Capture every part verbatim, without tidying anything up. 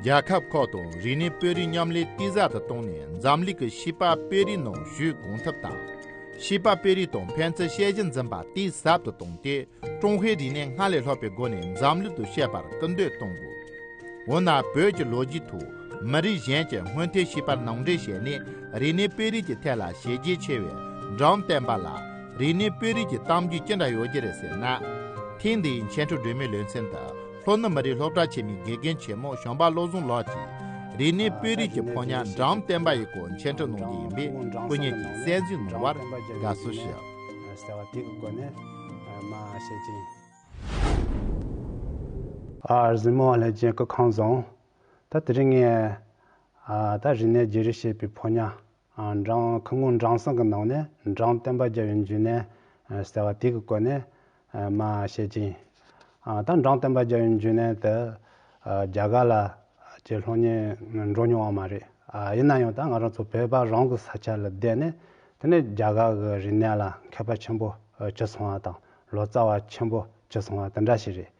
རྒྱལ་ཁབ་ཁག་དང་རིག་གནས་དཔོན་རིགས་མཉམ་ལས་གཏིང་ཟབ་ཏུ་བཏང་ནས། འཛམ་གླིང་གི་བྱིས་པ་དཔོན་རིགས་ནང་ཞུགས་གང་ཐུབ་དང་། བྱིས་པ་དཔོན་རིགས་དང་ཕན་ཚུན་ཤེས་བཞིན་འཛིན་པ་གཏིང་ཟབ་ཏུ་བཏང་སྟེ། ཀྲུང་ཧྭའི་རིག་གནས་སྔར་ལས་ལྷག་པའི་སྒོ་ནས་འཛམ་གླིང་དུ་ཤེས་པར་སྐུལ་འདེད་གཏོང་དགོས། འོ་ན། བོད་ཀྱི་ལོ་རྒྱུས་ཐོག་མི་རིགས་གཞན་གྱི་སྔོན་ཐོན་བྱིས་པར་ནང་འདྲེན་བྱས་ནས། རིག་གནས་དཔོན་རིགས་ཀྱི་ཐད་ལ་བྱས་རྗེས་ཆེ་བའི་འབྲོམ་སྟོན་པ་ལ། རིག་གནས་དཔོན་རིགས་ཀྱི་གཏམ་རྒྱུད་ཅི་འདྲ་ཡོད་རྒྱུ་རེད་ཟེར་ན། ཐེངས་འདིའི་འཆད་ཁྲིད་སྒྲོན་མེའི་ལེ་ཚན་དུ། ལྷོ་ནུབ་མི་རིགས་སློབ་གྲྭ་ཆེན་མོའི་དགེ་རྒན་ཆེན་མོ་བྱམས་པ་བློ་བཟང་ལགས་ཀྱིས། རིག་གནས་དཔོན་རིགས་ཀྱི་ཕོ་ཉ་འབྲོམ་སྟོན་པ་ཡི་སྐོར་འཆད་ཁྲིད་གནང་རྒྱུ་ཡིན་པས། སྐུ་ཉིད་ཀྱིས་གསན་གཟིགས་གནང་བར་དགའ་བསུ་ཞུ། ཟེར་བ་དེ་གི་སྒོ་ནས་མར་བཤད་ཀྱི་ཡིན། ཨ། གཟིགས་མོ་བ་ལྷན་རྒྱས་སྐུ་ཁམས་བཟང་། ད་དེ་རིང་ངས་ཨ་ད་རིག་གནས་བརྗེ་རེས་བྱེད་པའི་ཕོ་ཉ། ཨ། འབྲོམ། ཁུ་ངོ་འབྲོམ་སོང་གི་ནང་ནས་འབྲོམ་སྟོན་པ་རྒྱལ་བའི་འབྱུང་གནས། ཨ། ཟེར་བ་དེ་གི་སྐོར་ནས་ཨ་མར་བཤད་ཀྱི་ཡིན། ཨ། ད་འབྲོམ་སྟོན་པ་རྒྱལ་བའི་འབྱུང་གནས་དེ། ཨ། རྒྱ་གར་ལ་ཅིག་སློབ་གཉེར་འགྲོ་མྱོང་བ་མ་རེད། ཨ། ཡིན་ན་ཡང་ད་ང་རང་ཚོ་བོད་པ་རང་གི་ས་ཆ་ལ་བསྡད་ནས། དེ་ནས་རྒྱ་གར་གྱི་རིག་གནས་ལ་མཁས་པ་ཆེན་པོ་བྱས་སོང་བ་དང་། ལོ་ཙཱ་བ་ཆེན་པོ་བྱས་སོང་བ་དེ་འདྲ་ཞིག་རེད།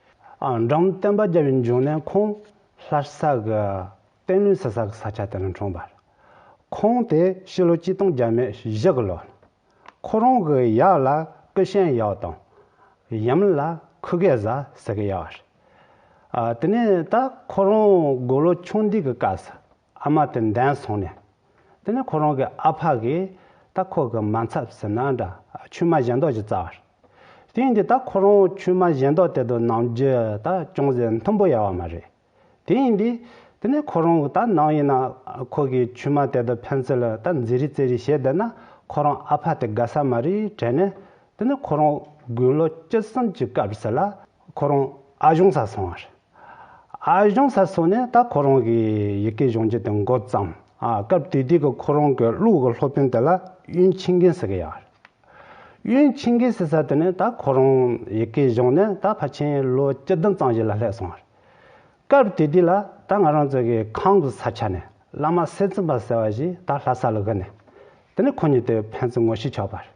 ཨ། འབྲོམ་སྟོན་པ་རྒྱལ་བའི་འབྱུང་གནས་ཁོང་ལྷ་ས་གི་བསྟན་ལུང་ཟེར་ས་གི་ས་ཆ་དེ་ནས་འཁྲུངས་པ་རེད། ཁོང་དེ་ཕྱི་ལོ་ཆིག་སྟོང་བརྒྱ་མེད་བཞི་གི་ལོ། ཁོ་རང་གི་ཡབ་ལ་ཀུ་ཤན་ཡབ་དང་། ཡུམ་ལ་ཁུ་གེ་བཟའ་ཟེར་གི་ཡབ་རེད། ཨ། དེ་ནས་ད་ཁོ་རང་དགུང་ལོ་ཆུང་དུས་ཀྱི་སྐབས་སུ་ཨ་མ་དེ་འདས་སོང་ནས། དེ་ནས་ཁོ་རང་གི་ཨ་ཕ་གིས་ད་ཁོ་གི་མ་ཚབ་ཟེར་ན་འདྲ། ཆུང་མ་གཞན་དག་ཅིག་བཙལ་བ་རེད། དེ་ཡིན་དུས་ད་ཁོ་རང་ཆུང་མ་གཞན་དག་དེ་དང་ནམ་རྒྱུན་ད་ཅུང་ཟད་མཐུན་པོ་ཡོད་པ་མ་རེད། དེ་ཡིན་དུས་དེ་ནས་ཁོ་རང་གི་ད་ནམ་ཡིན་ན་ཁོ་གི་ཆུང་མ་དེ་དང་ཕན་ཚུན་ལ་ད་མཛེས་རིས་བརྩེ་རིས་བྱས་བསྡད་ན། ཁོ་རང་ཨ་ཕ་དེ་དགའ་ས་མ་རེད་དྲན་ནས། དེ་ནས་ཁོ་རང་དགུང་ལོ་བཅུ་གསུམ་གྱི་སྐབས་སུ་ལ་ཁོ་རང་ཨ་གཞུང་ས་སོང་བ་རེད། ཨ་གཞུང་ས་སོང་ནས་ད་ཁོ་རང་གིས་ཡི་གེ་སྦྱོང་རྒྱུ་དེ་འགོ་བརྩམས། ཨ། སྐབས་དེ་དུས་ཀྱི་ཁོ་རང་གི་ཀློག་གི་སློབ་དཔོན་དེ་ལ་ཡོན་ཆིང་གེ་ཟེར་གི་ཡོད་རེད། ཡོན་ཆིང་གེ་ཟེར་ས་དེ་ནས་ད་ཁོ་རང་ཡི་གེ་སྦྱངས་ནས་ད་ཕལ་ཆེར་ལོ་བཅུ་བདུན་ཙམ་ཞིག་ལ་སླེབས་སོང་བ་རེད། སྐབས་དེ་དུས་ལ་ད་ང་རང་ཚོ་གི་ཁམས་ཀྱི་ས་ཆ་ནས་བླ་མ་སེམས་ཙམ་པ་ཟེར་བ་ཞིག་ད་ལྷ་ས་ལ་དགོན་ནས། དེ་ནས་ཁོ་གཉིས་དེ་ཕན་ཚུན་ངོ་ཤེས་ཆགས་པ་རེད།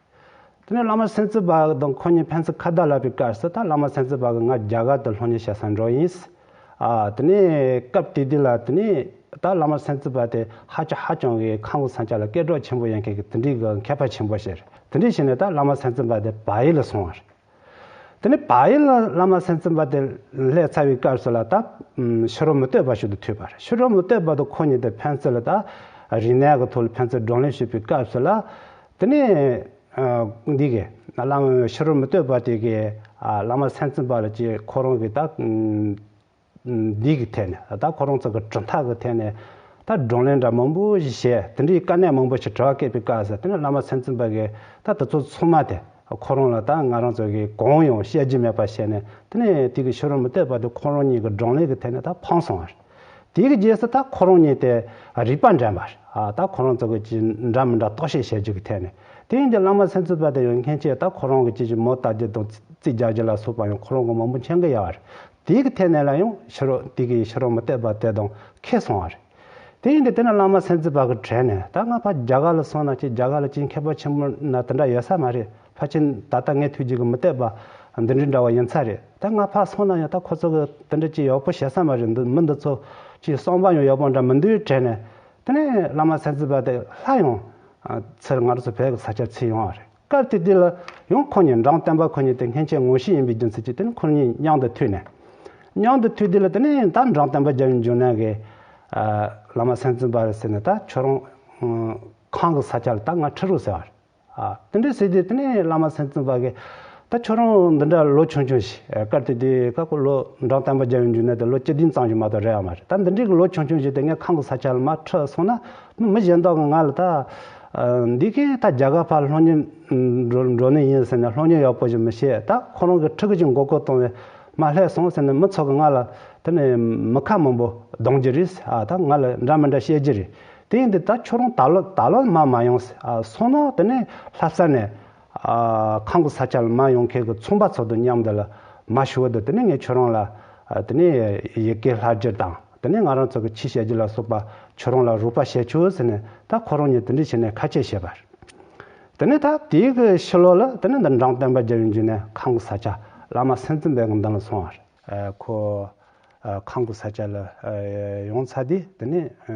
དེ་ནས་བླ་མ་སེམས་ཙམ་པ་དང་ཁོ་གཉིས་ཕན་ཚུན་ཁ་བརྡ་ལབ་པའི་སྐབས་སུ། ད་བླ་མ་སེམས་ཙམ་པ་གིས་ང་རྒྱ་གར་དུ་སློབ་གཉེར་བྱེད་སར་འགྲོ་ཡིན། ཨ། དེ་ནས་སྐབས་དེ་དུས་ལ་དེ་ནས་ད་བླ་མ་སེམས་ཙམ་པ་དེ་ཧ་ཅང་ཧ་ཅང་གི་ཁམས་ཀྱི་ས་ཆ་ལ་སྐད་གྲགས་ཆེན་པོ་ཡིན་མཁན་གྱི་དེ་འདྲའི་གི་མཁས་པ་ཆེན་པོ་ཞིག་རེད། དེ་འདྲ་བྱས་ནས་ད་བླ་མ་སེམས་ཙམ་པ་དེ་བལ་ཡུལ་ལ་སོང་བ་རེད། དེ་ནས་བལ་ཡུལ་ལ་བླ་མ་སེམས་ཙམ་པ་དེ་སླེབས་ཚར་བའི་སྐབས་སུ་ལ། ད་ཨམ་ཕྱི་རོལ་མུ་སྟེགས་པ་ཞིག་ཏུ་ཐུག་པ་རེད། ཕྱི་རོལ་མུ་སྟེགས་པ་དང་ཁོ་གཉིས་དེ་ཕན་ཚུན་ལ་ད་རིག་གནས་ཀྱི་ཐོག་ལ་ཕན་ཚུན་བགྲོ་གླེང་བྱེད་པའི་སྐབས་སུ་ལ། དེ་ནས་ཨ་འདི་གི་བླ་མ་ཕྱི་རོལ་མུ་སྟེགས་པ་དེ་གིས་ཨ་བླ་མ་སེམས་ཙམ་པ་ལ་ཅིག་ཁོ་རང་གི་ད་ཨམ་འདི་གི་ཐད་ནས། ད་ཁོ་རང་ཚོ་གི་གྲུབ་མཐའ་གི་ཐད་ནས་ད་བགྲོ་གླེང་འདྲ་མང་པོ་ཞིག་བྱས། དེ་འདྲའི་དཀའ་གནད་མང་པོ་ཞིག་དྲི་བ་བཀོད་པའི་སྐབས་སུ། དེ་ནས་བླ་མ་སེམས་ཙམ་པ་གིས་ད་དེ་ཚོ་ཚང་མ་དེ་ཁོ་རང་ལ་ད་ང་རང་ཚོ་གིས་གང་ཡང་བཤད་རྒྱུ་མེད་པ་བྱས་ནས། དེ་ནས་དེ་གི་ཕྱི་རོལ་མུ་སྟེགས་པ་དེ་ཁོ་རང་གཉིས་ཀྱི་བགྲོ་གླེང་གི་ཐད་ནས་ད་ཕམ་སོང་བ་རེད། དེ་གི་རྗེས་སུ་ད་ཁོ་རང་གཉིས་དེ་རིག་པ་འགྲན་པ་རེད། ཨ། ད་ཁོ་རང་ཚོ་གི་ཅིག་འདྲ་མི་འདྲ་རྟོག་ཞིབ་བྱེད་རྒྱུ་གི་ཐད་ནས། དེ་ཡིན་དུས་བླ་མ་སེམས་ཙམ་པ་དེ་ཡང་སྔན་ཆད་ད་ཁོ་རང་གི་ཅིག་ཅིག་མོ་བཏགས་རྒྱུ་དང་རྩིས་རྒྱག་རྒྱུ་ལ་སོགས་པ་ཡང་ཁོ་རང་གིས་མང་པོ་མཁྱེན་གི་ཡོད་རེད། དེ་གི་ཐད་ནས་ལ་ཡང་ཕྱི་རོལ་དེ་གི་ཕྱི་རོལ་མུ་སྟེགས་པ་དེ་དང་འཁེལ་སོང་བ་རེད། དེ་ཡིན་དུས་དེ་ནས་བླ་མ་སེམས་ཙམ་པ་གི་དྲན་ནས། ད་ང་ཕར་རྒྱ་གར་ལ་སོང་ན་ཅིག་རྒྱ་གར་ལ་ཅིག་མཁས་པ་ཆེན་པོ་ན་དེ་འདྲ་ཡོད་ས་མ་རེད། ཕལ་ཆེར་ད་ལྟ་ངས་ཐུག་རྒྱུ་གི་མུ་སྟེགས་པ་འདི་འདྲའི་འདྲ་བ་ཡིན་ས་རེད། ད་ང་ཕར་སོང་ན་ཡང་ད་ཁོ་ཚོ་གི་དེ་འདྲ་ཅིག་ཡག་པོ་བྱེད་ས་མ་རེད། འདི་མི་འདི་ཚོ་ཅིག་བསམ་པ་ཡང་ཡག་པོ་འདྲ་མི་འདུག་དྲན་ནས། དེ་ནས་བླ་མ་སེམས་ཙམ་པ་དེ་སླར་ཡང་ཨ་ཚུར་ང་རང་ཚོ་བོད་ཀྱི་ས་ཆར་ཚུར་ཡོང་བ་རེད། སྐབས་དེ་དུས་ལ་ཡང་ཁོ་གཉིས། འབྲོམ་སྟོན་པ་ཁོ་གཉིས་དེ་སྔན་ཆད་ངོ་ཤེས་ཡིན་པའི་རྒྱུ་མཚན་གྱིས། དེ་ནས་ཁོ་གཉིས་མཉམ་དུ་ཐུག་ནས། མཉམ་དུ་ཐུག་དུས་ལ་དེ་ནས་ད་འབྲོམ་སྟོན་པ་རྒྱལ་བའི་འབྱུང་གནས་ཀྱིས་ཨ་བླ་མ་སེམས་ཙམ་པ་ཟེར་ནས། ད་ཁྱོད་རང་ཨ་ཁམས་ཀྱི་ས་ཆ་ལ་ད་ང་ཁྲིད་རོགས་ཟེར་བ་རེད། ཨ། དེ་འདྲ་ཟེར་དུས་དེ་ནས་བླ་མ་སེམས་ཙམ་པ་གིས། ད་ཁྱོད་རང་འདི་འདྲ་ལོ་ཆུང་ཆུང་ཞིག་སྐབས་དེ་དུས་ཁོ་ལོ། འབྲོམ་སྟོན་པ་རྒྱལ་བའི་འབྱུང་གནས་དེ་ལོ་བཅུ་བདུན་ཙམ་ཞིག་མ་གཏོགས་རེད་ཡ་མ་རེད། ད་འདི་འདྲའི་གི་ལོ་ཆུང་ཆུང་ཞིག་དེ་ངས་ཁམས་ཀྱི་ས་ཆ་ལ་མར་ཁྲིད་སོང་ན། མི་མི་གཞན་དག་གིས་ང་ལ་ད་ཨ་འདི་གིས་ད་རྒྱ་གར་ཕར་སློབ་གཉེར་འགྲོ་འགྲོ་ནི་ཡིན་ཟེར་ནས། སློབ་གཉེར་ཡག་པོ་ཞིག་མི་བྱེད། ད་ཁོ་རང་གི་ཕྲུ་གུ་ཅིག་མགོ་སྐོར་གཏོང་བའི་མར་སླེབས་སོང་ཟེར་ནས། མི་ཚོ་གིས་ང་ལ་དེ་ནས་མི་ཁ་མང་པོ་གདུང་རྒྱུ་རེད། ཨ། ད་ང་ལ་འདྲ་མི་འདྲ་བཤད་རྒྱུ་རེད། དེ་ཡིན་དུས་ད་ཁྱོད་རང་ད་ལོ་ད་ལོ་མར་མ་ཡོང་། ཨ། སོང་ན་དེ་ནས་ལྷ་ས་ནས་ཨ་ཁམས་ཀྱི་ས་ཆ་ལ་མར་ཡོང་མཁན་གྱི་ཚོང་པ་ཚོ་དང་མཉམ་དུ་ལ་མར་ཞུ་བ་དང་། དེ་ནས་ངས་ཁྱོད་རང་ལ་ཨ་དེ་ནས་ཡི་གེ་ལྷག་རྒྱུ་དང་། དེ་ནས་ང་རང་ཚོ་གི་ཆོས་བཤད་རྒྱུ་ལ་སོགས་པ་ཁྱོད་རང་ལ་རོགས་པ་བྱེད་ཆོག་ཟེར་ནས། ད་ཁོ་རང་གཉིས་དེ་འདྲ་བྱས་ནས་ཁ་ཆད་བྱས་པ་རེད། དེ་ནས་ད་དེའི་གི་ཕྱི་ལོགས་ལ་དེ་ནས་འདི་འབྲོམ་སྟོན་པ་རྒྱལ་བའི་འབྱུང་གནས་ཁམས་ཀྱི་ས་ཆ་བླ་མ་སེམས་ཙམ་པའི་གི་མདུན་ལ་སོང་བ་རེད། ཨ། ཁོ་ ཨ་ཁམས་ཀྱི་ས་ཆ་ལ་ཨ་ཡོང་ཚར་དུས་དེ་ནས་ཨ་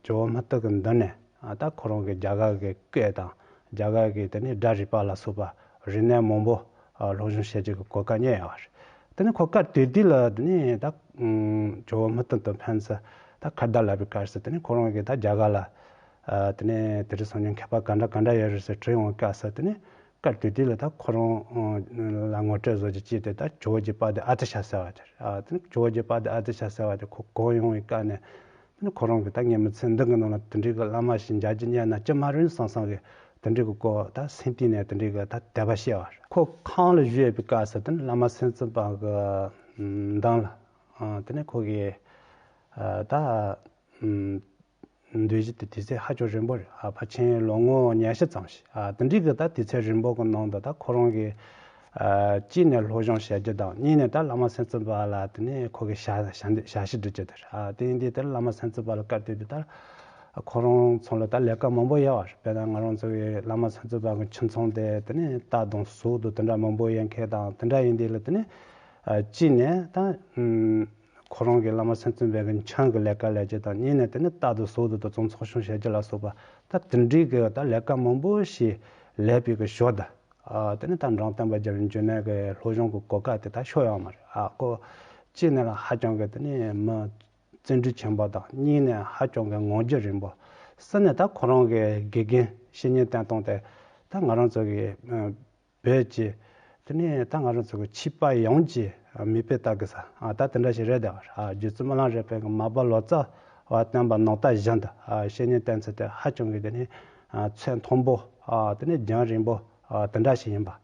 ཇོ་བོ་སྨྲ་བརྟན་གྱི་མདུན་ནས་ཨ་ད་ཁོ་རང་གི་རྒྱ་གར་གྱི་སྐད་དང་རྒྱ་གར་གྱི་དེ་ནས་སྒྲ་རིག་པ་ལ་སོགས་པ་རིག་གནས་མང་པོ་ཨ་སློབ་སྦྱོང་བྱེད་རྒྱུ་གི་གོ་སྐབས་རྙེད་ཡོད་རེད། དེ་ནས་ཁོ་སྐབས་དེ་དུས་ལ་དེ་ནས་ད་ཨ་ཇོ་བོ་སྨྲ་བརྟན་དང་ཕན་ཚུན་ད་ཁ་བརྡ་ལབ་པའི་སྐབས་སུ་དེ་ནས་ཁོ་རང་གིས་ད་རྒྱ་གར་ལ་ཨ་དེ་ནས་དེ་རིང་སང་ཉིན་མཁས་པ་ག་འདྲ་ག་འདྲ་ཡོད་རེད་ཟེར་དྲི་ཡོང་བའི་སྐབས་སུ་དེ་ནས། སྐབས་དེ་དུས་ལ་ད་ཁོ་རང་ལ་ངོ་སྤྲོད་བཟོ་རྒྱུ་ཅིག་དེ་ད་ཇོ་བོ་རྗེ་དཔལ་ལྡན་ཨ་ཏི་ཤ་ཟེར་བ་དེ་རེད། ཨ་དེ་ནི་ཇོ་བོ་རྗེ་དཔལ་ལྡན་ཨ་ཏི་ཤ་ཟེར་བ་དེ་ཁོ་གོ་ཡོང་བའི་སྐབས་ནས་དེ་ནི་ཁོ་རང་གིས་ད་ངས་མི་ཚེ་འདི་གི་ནང་ལ་དེ་འདྲའི་གི་བླ་མ་ཞིག་མཇལ་རྒྱུ་རྙེད་ན་ཅི་མ་རུང་བསམ་བསམ་གི་དེ་འདྲའི་གི་སྐོར་ད་སེམས་གཏིང་ནས་དེ་འདྲའི་གི་ད་དད་པ་སྐྱེས་པ་རེད། ཁོ་ཁམས་ལ་བཞུགས་ཡོད་པའི་སྐབས་སུ་དེ་ནི་བླ་མ་སེམས་ཙམ་པ་གི་མདུན་ལ་དེ་ནི་ཁོ་གིས་ད། འདོན་གཞི་དེ་དུས་ཚོད་ཧ་ཅང་རིང་པོ་རེད། ཨ་ཕལ་ཆེར་ལོ་ངོ་ཉི་ཤུ་ཙམ་ཞིག་ཨ་དེ་འདྲའི་གི་ད་དུས་ཚོད་རིང་པོ་གི་ནང་དུ་ད་ཁོ་རང་གིས་ཨ་གཅིག་ནས་སློབ་སྦྱོང་བྱེད་རྒྱུ་དང་གཉིས་ནས་ད་བླ་མ་སེམས་ཙམ་པ་ལ་དེ་ནས་ཁོ་གིས་ཞལ་ཞལ་འདེབས་ཞལ་བཞེས་སྒྲུབ་རྒྱུ་དེ་རེད། ཨ་དེ་ཡིན་དུས་དེར་བླ་མ་སེམས་ཙམ་པ་ལ་སྐབས་དེ་དུས་ད་ཁོ་རང་ཚོ་ལ་ད་ལས་ཀ་མང་པོ་ཡོད་པ་རེད། དཔེར་ན་ང་རང་ཚོ་གི་བླ་མ་སེམས་ཙམ་པ་གི་ཁྱིམ་ཚང་དེ་དེ་ནས་རྟ་དང་ཟོག་དང་དེ་འདྲ་མང་པོ་ཡོད་མཁན་དང་དེ་འདྲ་ཡིན་དུས་ལ་དེ་ནས་ཨ་གཅིག་ནས་ད་ཁོ་རང་གིས་བླ་མ་སེམས་ཙམ་པའི་གི་ཁྱིམ་གྱི་ལས་ཀ་ལས་རྒྱུ་དང་གཉིས་ནས་དེ་ནི་རྟ་དང་ཟོག་དང་དེ་ཚོ་འཚོ་སྐྱོང་བྱེད་རྒྱུ་ལ་སོགས་པ་ད་དེ་འདྲའི་གི་ད་ལས་ཀ་མང་པོ་ཞིག་ལས་པའི་གི་ཞོར་དུ་ཨ་དེ་ནི་ད་འཇམ་དཔལ་དཔལ་རྒྱལ་བའི་འབྱུང་གནས་ཀྱི་སློབ་སྦྱོང་གི་གོ་སྐབས་དེ་ད་ཤོར་ཡོད་མ་རེད། ཨ་ཁོ་གཅིག་ནས་ལ་ཧ་ཅང་གི་དེ་ནི་མི་བརྩོན་འགྲུས་ཆེན་པོ་དང་གཉིས་ནས་ཧ་ཅང་གི་ངང་རྒྱུད་རིང་པོ། གསུམ་ནས་ད་ཁོ་རང་གི་དགེ་རྒན་བཤེས་གཉེན་བསྟེན་སྟངས་དེ་ད་ང་རང་ཚོ་གི་བོད་ཀྱི་དེ་ནས་ད་ང་རང་ཚོ་གི་ཆོས་པ་ཡོངས་ཀྱི་མིག་དཔེ་ལྟ་དགོས་ས་ཨ་ད་དེ་འདྲ་ཞིག་རེད་དེ། ཨ་རྗེ་བཙུན་སྨོན་ལམ་རས་པའི་གི་མར་པ་ལོ་ཙཱ་བ་བསྟེན་པ་ནང་ལྟར་བཞིན་དུ་ཨ་བཤེས་གཉེན་བསྟེན་ཚུལ་དེ་ཧ་ཅང་གི་དེ་ནས་ཨ་ཚད་མཐོན་པོ་ཨ་དེ་ནས་རྒྱང་རིང་པོ་ཨ་དེ་འདྲ་ཞིག་ཡིན་པ།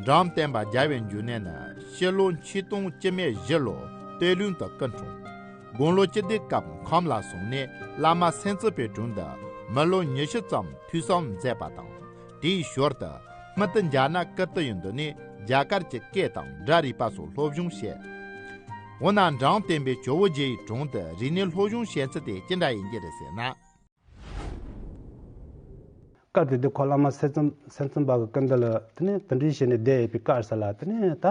འཇམ་དཔལ་དཔལ་རྒྱལ་བའི་འབྱུང་གནས་ནི་ཕྱི་ལོ་ཆིག་སྟོང་དགུ་བརྒྱ་བཞི་ལོར་སྟོད་ལུང་དུ་སྐུ་འཁྲུངས། དགུང་ལོ་བཅུ་བདུན་སྐབས་ཁམས་ལ་སོང་ནས་བླ་མ་སེམས་ཙམ་པའི་དྲུང་དུ་མི་ལོ་ཉི་ཤུ་ཙམ་ཐོས་བསམ་མཛད་པ་དང་། དེའི་ཞོར་དུ་སྨྲ་བརྟན་རྒྱ་ནག་ཀིརྟི་ཡུལ་དུ་ནས་རྒྱ་གར་གྱི་སྐད་དང་སྒྲ་རིག་པ་སོགས་སློབ་སྦྱོང་བྱས། འོ་ན་འཇམ་དཔལ་དཔལ་ཇོ་བོ་རྗེ་ཡི་དྲུང་དུ་རིག་གནས་སློབ་སྦྱོང་བྱེད་ཚུལ་དེ་ཅི་འདྲ་ཡིན་གྱི་རེད་ཟེར་ན། སྐབས་དེ་དུས་ཁོ་བླ་མ་སེམས་ཙམ་སེམས་ཙམ་པ་གི་སྐུ་མདུན་ལ་དེ་ནས་དེ་འདྲའི་བྱས་ནས་བསྡད་ཡོད་པའི་སྐབས་སུ་ལ་དེ་ནས་ད་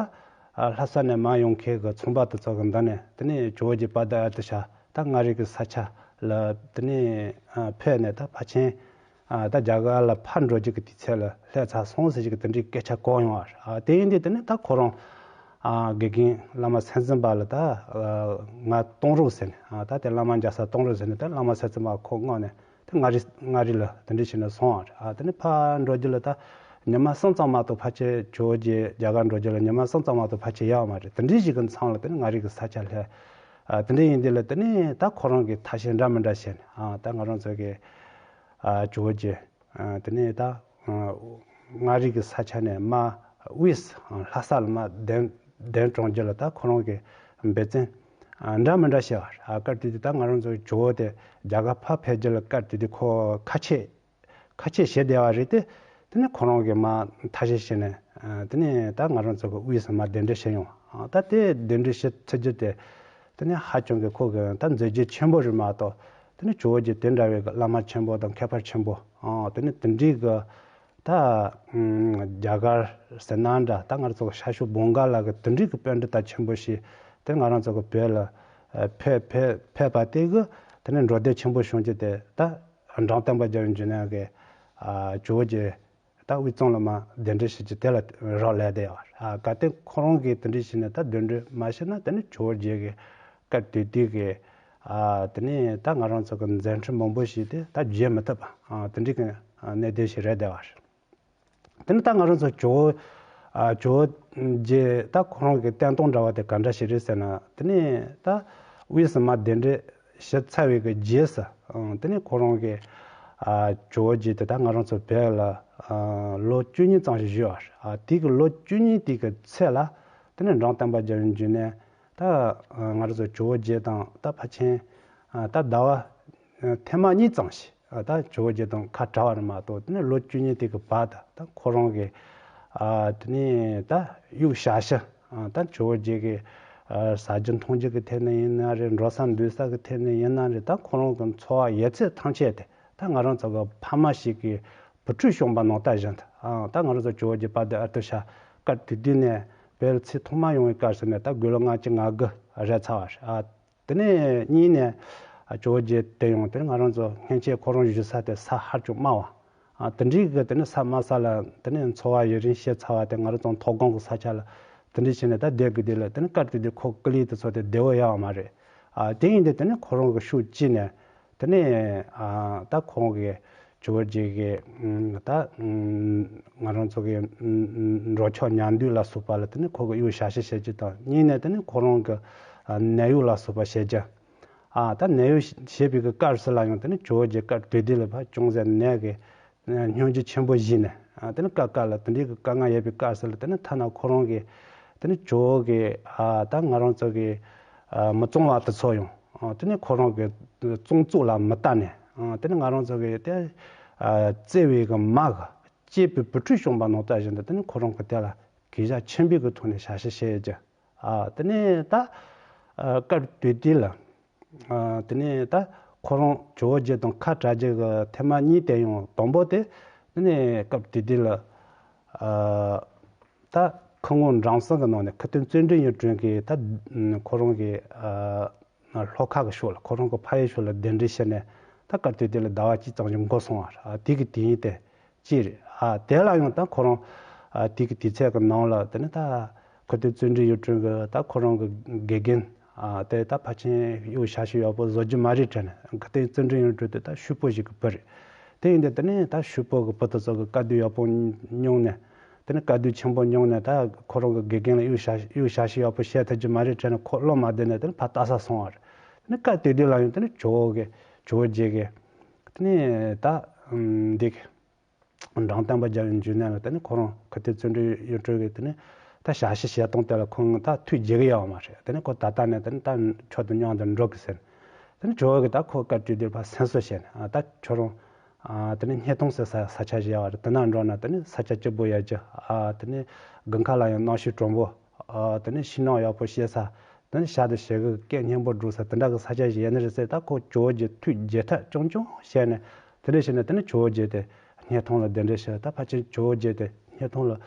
ལྷ་ས་ནས་མར་ཡོང་མཁན་གྱི་ཚོང་པ་དེ་ཚོ་གི་མདུན་ནས་དེ་ནས་ཇོ་བོ་རྗེ་དཔལ་ལྡན་ཨ་ཏི་ཤ་ད་མངའ་རིས་ཀྱི་ས་ཆ་ལ་དེ་ནས་ཕེབས་ནས་ད་ཕལ་ཆེར་ད་རྒྱ་གར་ལ་ཕར་འགྲོ་རྒྱུ་གི་དུས་ཚོད་ལ་སླེབས་ཚར་སོང་ཟེར་རྒྱུ་གི་དེ་འདྲའི་སྐད་ཆ་གོ་ཡོང་བ་རེད། དེ་ཡིན་དུས་དེ་ནས་ད་ཁོ་རང་དགེ་རྒན་བླ་མ་སེམས་ཙམ་པ་ལ་ད་ང་གཏོང་རོགས་ཟེར་ནས་ད་དེ་བླ་མ་མཇལ་ས་གཏོང་རོགས་ཟེར་ནས་ད་བླ་མ་སེམས་ཙམ་པ་ཁོ་མངགས་ནས། དེ་མངའ་རིས་མངའ་རིས་ལ་དེ་འདྲ་བྱས་ནས་སོང་བ་རེད། ཨ་དེ་ནས་ཕར་འགྲོ་རྒྱུ་ལ་ད་ཉི་མ་གསུམ་ཙམ་མ་གཏོགས་ཕལ་ཆེར་ཇོ་བོ་རྗེ་རྒྱ་གར་འགྲོ་རྒྱུ་ལ་ཉི་མ་གསུམ་ཙམ་མ་གཏོགས་ཕལ་ཆེར་ཡོད་མ་རེད། དེ་འདྲ་ཞིག་གི་མཚམས་ལ་དེ་ནས་མངའ་རིས་ཀྱི་ས་ཆ་སླེབས། ཨ་དེ་འདྲ་ཡིན་དུས་ལ་དེ་ནས་ད་ཁོ་རང་གིས་ཐབས་ཤེས་འདྲ་མི་འདྲ་བྱས་ནས་ཨ་ད་ང་རང་ཚོ་གི་ཨ་ཇོ་བོ་རྗེ་ཨ་དེ་ནས་ད་ཨ་མངའ་རིས་ཀྱི་ས་ཆ་ནས་མར་དབུས་སུ་ལྷ་ས་ལ་མར་གདན་གདན་དྲངས་རྒྱུ་ལ་ད་ཁོ་རང་གིས་འབད་བརྩོན་ཨ་འདྲ་མི་འདྲ་བྱས་པ་རེད། ཨ་སྐབས་དེ་དུས་ད་ང་རང་ཚོ་ཇོ་བོ་དེ་རྒྱ་གར་ཕར་ཕེབས་རྒྱུ་ལ་སྐབས་དེ་དུས་ཁོ་ཁ་ཆད་ཁ་ཆད་བྱས་བསྡད་པ་རེད་དེ། དེ་ནས་ཁོ་རང་གིས་མར་ཐབས་ཤེས་བྱས་ནས་ཨ་དེ་ནས་ད་ང་རང་ཚོ་གི་དབུས་སུ་མར་གདན་འདྲེན་བྱས་ཡོང་། ཨ་ད་དེ་གདན་འདྲེན་བྱས་ཚར་རྒྱུ་དེ་དེ་ནས་ཧ་ཅང་གི་ཁོ་གི་ད་མཛད་རྗེས་ཆེན་པོ་རེད་མ་གཏོགས་དེ་ནས་ཇོ་བོ་རྗེ་དེ་འདྲ་བའི་གི་བླ་མ་ཆེན་པོ་དང་མཁས་པ་ཆེན་པོ་ཨ་དེ་ནས་དེ་འདྲའི་གི་ད་རྒྱ་གར་ཟེར་ན་འདྲ། ད་ང་རང་ཚོ་གི་ཤར་ཕྱོགས་བོང་ག་ལ་གི་དེ་འདྲའི་གི་དཔོན་རིགས་ད་ཆེན་པོ་ཞིག་དེ་ང་རང་ཚོ་གི་བོད་ལ་ཨ་ཕེབས་ཕེབས་ཕེབས་པ་དེ་གི་དེ་ནས་འགྲོ་སྡོད་ཆེན་པོ་བྱུང་རྒྱུ་དེ་ད་འཇམ་དཔལ་དཔལ་རྒྱལ་བའི་འབྱུང་གནས་ཀྱི་ཨ་ཇོ་བོ་རྗེ་ད་དབུས་གཙང་ལ་མར་གདན་འདྲེན་བྱེད་རྒྱུ་དེ་ལ་རག་ལས་བསྡད་ཡོད་རེད། ཨ་གལ་ཏེ་ཁོ་རང་གིས་དེ་འདྲ་བྱས་ནས་ད་གདན་འདྲེན་མ་བྱས་ན་དེ་ནི་ཇོ་བོ་རྗེ་གི་སྐབས་དེ་དུས་ཀྱི་ཨ་དེ་ནས་ད་ང་རང་ཚོ་གི་མཛད་འཕྲིན་མང་པོ་ཞིག་དེ་ད་བརྗེད་མི་ཐུབ་པ་ཨ་དེ་འདྲའི་གི་གནད་དོན་ཞིག་རེད་བསྡད་པ་རེད། དེ་ནས་ད་ང་རང་ཚོ་ཇོ་བོ་ཨ་ཇོ་བོ་རྗེ་ད་ཁོ་རང་གི་བསྟན་སྟངས་འདྲ་བ་དེ་ག་འདྲ་ཞིག་རེད་ཟེར་ན། དེ་ནས་ད་དབུས་སུ་མར་གདན་འདྲེན་ཞུས་ཚར་བའི་གི་རྗེས་སུ་ཨང་དེ་ནས་ཁོ་རང་གི་ཨ་ཇོ་བོ་རྗེ་དེ་ད་ང་རང་ཚོ་བོད་ལ་ཨ་ལོ་བཅུ་གཉིས་ཙམ་ཞིག་བཞུགས་པ་རེད། ཨ་དེ་གི་ལོ་བཅུ་གཉིས་དེ་གི་ཚེ་ལ་དེ་ནས་འཇམ་དཔལ་དཔལ་རྒྱལ་བའི་འབྱུང་གནས་ད་ང་རང་ཚོ་ཇོ་བོ་རྗེ་དང་ད་ཕལ་ཆེར་ད་ཟླ་བ་ཐེངས་མ་གཉིས་ཙམ་ཞིག་ད་ཇོ་བོ་རྗེ་དང་ཁ་བྲལ་བ་རེད་མ་གཏོགས་དེ་ནས་ལོ་བཅུ་གཉིས་དེ་གི་བར་དུ་ད་ཁོ་རང་གི་དེ་ནས་ད་གཡུག་བཞག་ཤི་ད་ཇོ་བོ་རྗེ་གི་ཟ་རྒྱུ་འཐུང་རྒྱུ་གི་ཐད་ནས་ཡིན་ན་རེད། འགྲོ་ས་འདུག་ས་གི་ཐད་ནས་ཡིན་ན་རེད། ད་ཁོ་རང་གི་འཚོ་བ་ཡོད་ཚད་ཐམས་ཅད་དེ་ད་ང་རང་ཚོ་གི་ཕ་མ་ཞིག་གི་བུ་ཕྲུག་བྱུང་བ་ནང་ལྟར་བཞིན་དུ་ ཨ་ད་ང་རང་ཚོ་ཇོ་བོ་རྗེ་དཔལ་ལྡན་ཨ་ཏི་ཤ་སྐབས་དེ་དུས་ནས་བོད་ལ་ཚིག་ཐོག་མ་ཡོང་བའི་སྐབས་སུ་ནས་ད་དགུང་ལོ་ལྔ་བཅུ་ང་དགུ་རེད་ཚར་བ་རེད། ཨ་དེ་ནས་གཉིས་ནས་ཨ་ཇོ་བོ་རྗེ་དེ་ཡོང་དེ་ནས་ང་རང་ཚོ་སྔན་ཆད་ཁོ་རང་བཞུགས་ས་དེ་ས་ཧ་ཅང་དམའ་བ། ཨ་དེ་འདྲའི་གི་དེ་ནས་ས་དམའ་ས་ལ་དེ་ནས་འཚོ་བ་ཡུན་རིང་བྱས་ཚར་བ་དེ་ང་རང་ཚོ་མཐོ་སྒང་གི་ས་ཆ་ལ་དེ་འདྲའི་བྱས་ནས་ད་བསྡད་དགོས་དུས་ལ་དེ་ནས་སྐབས་དེ་དུས་ཁོ་སྐུ་ལུས་དེ་ཚོ་དེ་བདེ་བོ་ཡོད་མ་རེད། ཨ་དེ་ཡིན་དུས་དེ་ནས་ཁོ་རང་གི་ཤུགས་ཀྱིས་ནས་དེ་ནས་ཨ་ད་ཁོང་གི་ཇོ་བོ་རྗེ་གི་ཨ་ད་ཨ་ང་རང་ཚོ་གི་ཨ་འགྲོ་ཕྱོགས་ཉལ་འདུག་ལ་སོགས་པ་ལ་དེ་ནས་ཁོ་གི་གཡུ་ཞབས་ཕྱི་བྱེད་རྒྱུ་དང་གཉིས་ནས་དེ་ནས་ཁོ་རང་གི་ཨ་ནད་གཡོག་ལ་སོགས་པ་བྱེད་རྒྱུ། ཨ་ད་ནད་གཡོག་བྱེད་པའི་གི་སྐབས་སུ་ལ་ཡང་དེ་ནས་ཇོ་བོ་རྗེ་སྐབས་དེ་དུས་ལ་ཕར་ཅུང་ཟད་ནད་གི་སྙུང་རྒྱུ་ཆེན་པོ་བྱས་ནས་ཨ་དེ་ནས་སྐབས་སྐབས་ལ་དེ་འདྲའི་གི་དཀའ་ངལ་ཡོད་པའི་སྐབས་སུ་ལ་དེ་ནས་ཐ་ན་ཁོ་རང་གི་དེ་ནས་ཇོ་བོ་གི་ཨ་ད་ང་རང་ཚོ་གི་ཨ་མི་གཙང་བ་དེ་ཚོ་ཡང་ཨ་དེ་ནས་ཁོ་རང་གི་གཙང་བཙོག་ལ་མི་ལྟ་ནས་ཨ་དེ་ནས་ང་རང་ཚོ་གི་དེ་ཨ་བརྩེ་བའི་གི་མ་གི་གཅེས་པའི་བུ་ཕྲུག་བྱུང་བ་ནང་ལྟར་བཞིན་དུ་དེ་ནས་ཁོ་རང་གི་དེ་ལ་གུས་ཞབས་ཆེན་པོའི་གི་ཐོག་ནས་ཞབས་ཕྱི་བྱེད་རྒྱུ། ཨ་དེ་ནས་ད་ཨ་སྐབས་དེ་དུས་ལ་ཨ་དེ་ནས་ད་ཁོ་རང་ཇོ་བོ་རྗེ་དང་ཁ་བྲལ་རྒྱུ་གི་ཐེངས་མ་གཉིས་དེ་ཡང་དང་པོ་དེ་དེ་ནས་སྐབས་དེ་དུས་ལ་ཨ་ད་ཁུ་ངོ་འབྲང་ཚང་གི་ནང་ནས་ཁུ་སྟོན་བརྩོན་འགྲུས་གཡུ་སྒྲོན་གྱིས་ད་ཁོ་རང་གི་ཨ་ལྷོ་ཁ་གི་ཕྱོགས་ལ་ཁོ་རང་གི་ཕ་ཡུལ་ཕྱོགས་ལ་གདན་འདྲེན་བྱས་ནས་ད་སྐབས་དེ་དུས་ལ་ཟླ་བ་གཅིག་ཙམ་ཞིག་འགོར་སོང་བ་རེད། ཨ་དེ་གི་དུས་ཡུན་དེ་གཅིག་རེད། ཨ་དེ་ལ་ཡང་ད་ཁོ་རང་ཨ་དེ་གི་དུས་ཚོད་ཀྱི་ནང་ལ་དེ་ནི་ད་ཁུ་སྟོན་བརྩོན་འགྲུས་གཡུ་སྒྲོན་གྱི་ད་ཁོ་རང་གི་དགེ་རྒན་ཨ་དེ་ད་ཕལ་ཆེར་གཡུ་ཞབས་ཕྱི་ཡག་པོ་བཟོ་རྒྱུ་མ་རེད་དྲན་ནས་ཁུ་སྟོན་བརྩོན་འགྲུས་གཡུ་སྒྲོན་དེ་ད་ཤུལ་བུ་ཞིག་གི་བུ་རེད། དེ་ཡིན་དུས་དེ་ནི་ད་ཤུལ་བུ་གི་བུ་དེ་ཚོ་གི་དཀའ་སྡུག་ཡག་པོ་མྱོང་ནས་དེ་ནི་དཀའ་སྡུག་ཆེན་པོ་མྱོང་ནས་ད་ཁོ་རང་གི་དགེ་རྒན་ལ་གཡུ་ཞབས་གཡུ་ཞབས་ཕྱི་ཡག་པོ་བྱས་ཐུབ་རྒྱུ་མ་རེད་དྲན་ནས་ཁོ་བློ་མ་བདེ་ནས་དེ་ནི་ཕར་ལྟ་ས་སོང་བ་རེད། དེ་ནི་སྐབས་དེ་དུས་ལ་ཡང་དེ་ནི་ཇོ་བོ་གི་ཇོ་བོ་རྗེ་གི་དེ་ནི་ད་འདི་གི་འབྲོང་སྟོན་པ་རྒྱལ་བའི་འབྱུང་གནས་ལ་དེ་ནི་ཁོ་རང་ཁུ་སྟོན་བརྩོན་འགྲུས་གཡུ་སྒྲོན་གྱི་དེ་ནི་ད་ཞབས་ཕྱི་བྱེད་སྟངས་དེ་ལ་ཁོང་ད་ཐུགས་དགྱེས་ཀྱི་ཡོད་མ་རེད། དེ་ནི་ཁོ་ད་ལྟ་ནས་དེ་ནི་ད་མཆོག་ཏུ་སྙིང་དུ་འགྲོ་གི་ཟེར། དེ་ནི་ཇོ་བོ་གི་ད་ཁོ་སྐབས་དེ་དུས་ཕར་སེམས་གསོ་བྱས་ནས་ཨ་ད་ཁྱོད་རང་ཨ་དེ་ནི་སྙེ་ཐང་ཟེར་ས་ས་ཆ་ཞིག་ཡོད་རེད། དེ་ན་འགྲོ་ན་དེ་ནི་ས་ཆ་སྐྱིད་པོ་ཡོད་རྒྱུ། ཨ་དེ་ནི་དགུན་ཁ་ལ་ཡང་གནམ་གཤིས་དྲོན་པོ། ཨ་དེ་ནི་ཕྱི་ནང་ཡག་པོ་ཤེས་ས། དེ་ནི་ཤ་དང་ཞིང་གི་སྐད་སྙན་པོ་སྒྲོག་ས་དེ་འདྲ་གི་ས་ཆ་ཞིག་ཡིན་ནི་རེད་ཟེར། ད་ཁོ་ཇོ་བོ་རྗེ་ཐུགས་དགྱེས་ཐག་ཆོད་ཆོད་བྱས་ནས་དེ་འདྲ་བྱས་ནས་དེ་ནི་ཇོ་བོ་རྗེ་དེ་སྙེ་ཐང་ལ་གདན་འདྲེན་བྱས། ད་ཕལ་ཆེར་ཇོ་བོ་རྗེ་དེ་སྙེ་ཐང་ལ་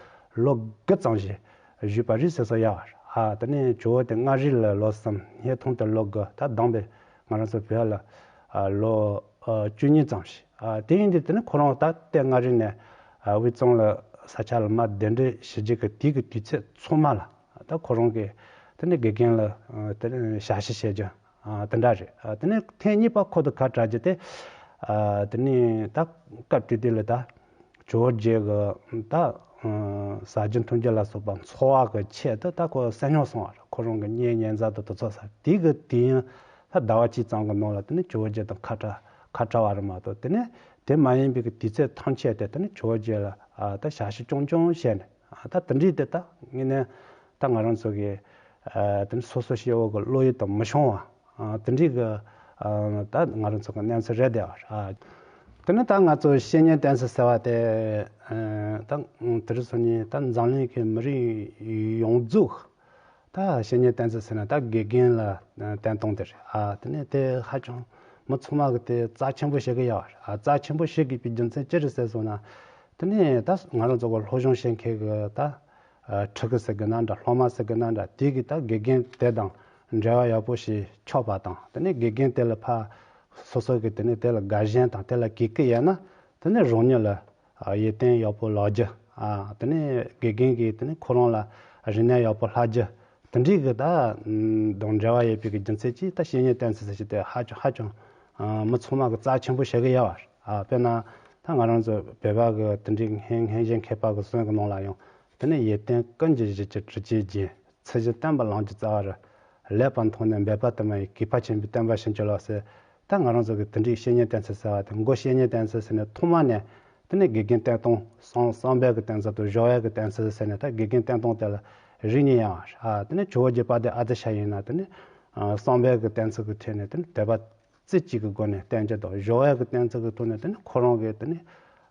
ལོ་དགུ་ཙམ་ཞིག་བཞུགས་པ་རེད་ཟེར་ས་ཡོད་རེད། ཨ་དེ་ནི་ཇོ་བོ་དེ་མངའ་རིས་ལ་ལོ་གསུམ། སྙེ་ཐང་དུ་ལོ་དགུ། ད་བསྡོམས་པས་ང་རང་ཚོ་བོད་ལ་ཨ་ལོ་ཨ་བཅུ་གཉིས་ཙམ་ཞིག་ཨ་དེ་ཡིན་དུས་དེ་ནི་ཁོ་རང་ད་ལྟའི་མངའ་རིས་ནས་ཨ་དབུས་གཙང་ལ་ས་ཆ་ལ་མར་གདན་འདྲེན་ཞུ་རྒྱུ་གི་དུས་ཀྱི་དུས་ཚོད་ཚང་མ་ལ་ད་ཁོ་རང་གིས་དེ་ནི་དགེ་རྒན་ལ་ཨ་དེ་ནི་ཞབས་ཕྱི་བྱེད་རྒྱུ་ཨ་དེ་འདྲ་རེད། ཨ་དེ་ནི་ཐེངས་གཉིས་པ་ཁོ་དང་ཁ་བྲལ་རྒྱུ་དེ་ཨ་དེ་ནི་ད་སྐབས་དེ་དུས་ལ་ད་ཇོ་བོ་རྗེ་གི་ད་ཨ་ཟ་རྒྱུ་འཐུང་རྒྱུ་ལ་སོགས་པ་འཚོ་བ་གི་ཆེད་དུ་ད་ཁོ་བསོད་སྙོམས་སོང་བ་རེད། ཁོ་རང་གི་གཉེན་ཉེ་མཛའ་དང་དེ་ཚོ་ས་དེ་གི་དུས་ཡུན་ད་ཟླ་བ་གཅིག་ཙམ་གི་ནང་ལ་དེ་ནི་ཇོ་བོ་རྗེ་དང་ཁ་བྲལ་ཁ་བྲལ་བ་རེད་མ་གཏོགས། དེ་ནི་དེ་མ་ཡིན་པའི་གི་དུས་ཚོད་ཐམས་ཅད་དེ་དེ་ནི་ཇོ་བོ་རྗེ་ལ་ཨ་ད་ཞབས་ཕྱི་རྐྱང་རྐྱང་བྱས་ནས་ཨ་ད་དེ་འདྲའི་དེ་ད་ངེས་ནས་ད་ང་རང་ཚོ་གི་ཨ་དེ་ནི་སོ་སོ་སྐྱེ་བོ་གི་བློ་ཡུལ་དང་མི་ཤོང་བ། ཨ་དེ་འདྲའི་གི་ཨ་ད་ང་རང་ཚོ་གི་གནས་ཚུལ་རེད་བསྡད་པ་རེད། ཨ་དེ་ནི་ད་ང་ཚོ་བཤེས་གཉེན་བསྟེན་ཚུལ་ཟེར་བ་དེ་ཨ་ད་དེ་རིང་སང་ཉིན་ད་འཛམ་གླིང་གི་མི་རིགས་ཡོངས་རྫོགས་ད་བཤེས་གཉེན་བསྟེན་ཚུལ་ཟེར་ན་ད་དགེ་རྒན་ལ་བསྟེན་སྟངས་དེ་རེད། ཨ་དེ་ནི་དེ་ཧ་ཅང་མི་ཚང་མ་གི་དེ་རྩ་ཆེན་པོ་བྱེད་ཀྱི་ཡོད་རེད། ཨ་རྩ་ཆེན་པོ་བྱེད་དགོས་པའི་རྒྱུ་མཚན་ཅི་རེད་ཟེར་སོང་ན། དེ་ནི་ད་ང་རང་ཚོ་གི་སློབ་སྦྱོང་བྱེད་མཁན་གི་ད་ཨ་ཕྲུ་གུ་ཟེར་དགོས་ན་འདྲ། སློབ་མ་ཟེར་དགོས་ན་འདྲ། དེ་གི་ད་དགེ་རྒན་དེ་དང་འབྲེལ་བ་ཡག་པོ་ཞིག་ཆགས་པ་དང་། དེ་ནས་དགེ་རྒན་དེ་ལ་ཕར་སོ་སོ་གི་དེ་ནས་དེ་ལ་དགའ་ཞེན་དང་དེ་ལ་གུས་བཀུར་ཡོད་ན་དེ་ནས་རང་ཉིད་ལ་ཡིད་བརྟན་ཡག་པོ་ལོག་རྒྱུ། དེ་ནས་དགེ་རྒན་གྱིས་དེ་ནས་ཁོ་རང་ལ་རིག་གནས་ཡག་པོ་ལྷག་རྒྱུ། དེ་འདྲའི་གི་ད་དང་འབྲེལ་བ་ཡོད་པའི་གི་རྒྱུ་མཚན་གྱིས་ད་བཤེས་གཉེན་བསྟེན་ཚུལ་ཟེར་ཞིག་དེ་ཧ་ཅང་ཧ་ཅང་མི་ཚང་མ་གི་རྩ་ཆེན་པོ་བྱེད་ཀྱི་ཡོད་པ་རེད། དཔེར་ན་ད་ང་རང་ཚོ་བོད་པ་གི་དེ་འདྲའི་སྔན་སྔན་ཞིག་མཁས་པ་གི་སྲོལ་གི་ནང་ལ་ཡང་དེ་ནས་ཡིད་བརྟན་ཀུན་གྱི་གཞི་བཅུད་གྲུབ་ཆེན་རྒྱན། ཚུལ་བཞིན་བསྟེན་པ་ལམ་གྱི་རྩ་བ་རུ། ལེགས་པར་མཐོང་ནས་འབད་པ་དུ་མ་ཡིས། གུས་པ་ཆེན་པོས་བསྟེན་པར་བྱིན་གྱིས་རློབས་ཟེར། ད་ང་རང་ཚོ་གི་དེ་འདྲའི་བཤེས་གཉེན་བསྟེན་ཚུལ་ཟེར་བ་དེ་མགོ་བཤེས་གཉེན་བསྟེན་ཚུལ་ཟེར་ནས་ཐོག་མ་ནས་དེ་ནས་དགེ་རྒན་བསྟེན་སྟངས་བསམ་བསམ་པའི་གི་བསྟེན་ཚུལ་དང་སྦྱོར་བའི་གི་བསྟེན་ཚུལ་ཟེར་ནས་ད་དགེ་རྒན་བསྟེན་སྟངས་དེ་ལ་རིགས་གཉིས་ཡོད་པ་རེད། དེ་ནས་ཇོ་བོ་རྗེ་དཔལ་ལྡན་ཨ་ཏི་ཤ་ཡིན་ན་དེ་ནས་བསམ་པའི་གི་བསྟེན་ཚུལ་གི་ཁྲོད་ནས་དེ་ནས་དད་པ་རྩེ་གཅིག་གི་སྒོ་ནས་བསྟེན་རྒྱུ་དང་། སྦྱོར་བའི་གི་བསྟེན་ཚུལ་གི་ཐོག་ནས་དེ་ནས་ཁོ་རང་གི་དེ་ནས་